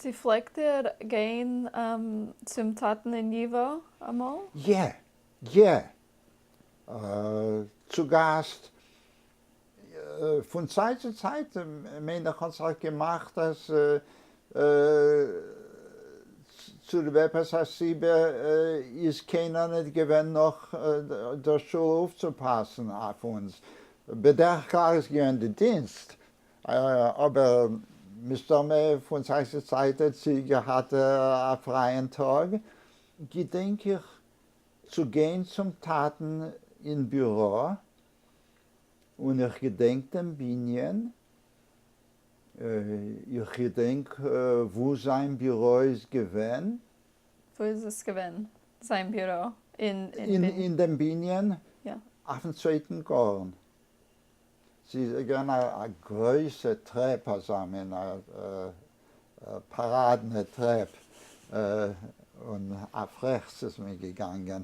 צו פלעגט איר גיין צום טאטן אין ייוואו אמאל? יע, יע. צוגאסט פון צייט צו צייט מיין איך האט זיך געמאכט אז צוליב עפעס א סיבה איז קיינער ניט געווען נאך דער שול אויפצופאסן אויף אונז, בדרך כלל איז געווען די דינסט, אבער מסתמא פון צייט צו צייט האט זי געהאט א פרייען טאג, געדענק איך צו גיין צום טאטן אין ביורא, און איך געדענק דעם בנין, איך געדענק וואו זיין ביורא איז געווען. וואו איז עס געווען זיין ביורא? אין בנין? אין דעם בנין אויפן צווייטן גארן. ס'איז געווען א גרויסע טרעפ אזא מין פאראדנע טרעפ, און אויף רעכטס איז מען געגאנגען.